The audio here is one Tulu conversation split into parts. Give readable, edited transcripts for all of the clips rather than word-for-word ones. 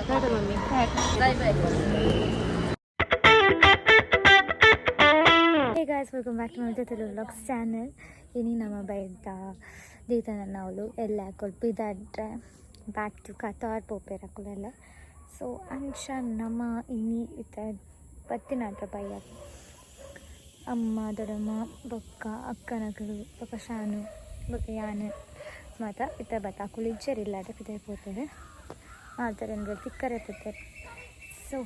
Tata mummy. Bye bye. Hey guys, welcome back to my Tulu vlogs channel. ಇನಿ ನಮ್ಮ ಬೈದ ದೀತನ ನಾವು ಎಲ್ಲ ಕೊಲ್ಪಿದಾಡ್ರೆ ಬ್ಯಾಕ್ ಟು ಕತಾರ್ ಪೋಪೇರಕುಲೆಲ್ಲ. ಸೊ ಅಂಚ ನಮ್ಮ ಇನಿ ಇತ್ತ ಬತ್ತಿನಾಟ ಬಯ್ಯ ಅಮ್ಮ ದೊಡ್ಡಮ್ಮ ಬೊಕ್ಕ ಅಕ್ಕನಕುಲು ಬೊಕ್ಕ ಶಾನು ಬೊಕ್ಕ ಯಾನು ಮಾತ ಇತ್ತ ಬತ್ತ ಅಕುಲು ಇಜ್ಜೆರ್ ಇಲ್ಲಾದ ಪಿದಾಯಿ ಪೋತೆರ್ ಮಾತೆರೆಂದ್ರೆ ತಿಕ್ಕರೆ ಪೋತೆರ್. ಸೊ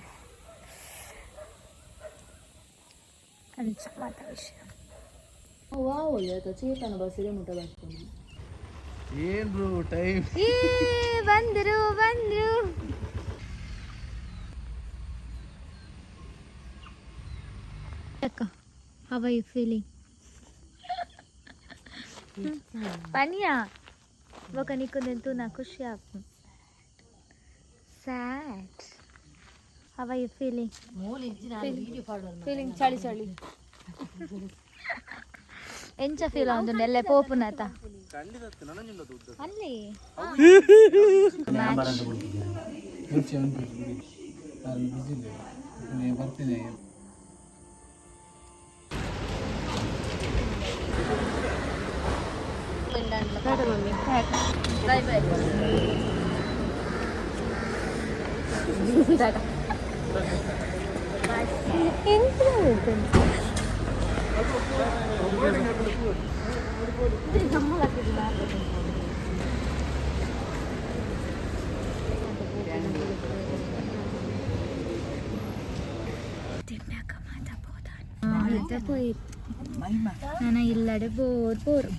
ಅಂಚ ಮಾತ ವಿಷಯ. ವಾವ್, ಚೇತನ ಬಸ್ಸಿಗೆ ಮುಟ್ಟ ಬರ್ತೇನೆ. ಏನ್ ಬ್ರೋ ಟೈಮ್? ಏ ಬಂದರು ಬಂದರು. ಅಕ್ಕ, how are you feeling? ಪನಿಯಾ ಬೊಕ ನಿಕ್ಕೊಂದೆಂತು ನಾ ಖುಷಿ app. Sad. How are you feeling? Feeling ಚಳಿ ಚಳಿ. ಎಂಚ ಫೀಲ್ ಆਉਂದು ಎಲ್ಲೆ ಪೋಪುನಾತ? ಅಲ್ಲಿ. ಬರ್ತೀನಿ. Tata mummy. Bye bye. Tata. ಎಂತ? ಮಾತ ಪೋಯಿ. ನಾನು ಇಲ್ಲಡೆ ಬೋರ್ ಬೋರ್.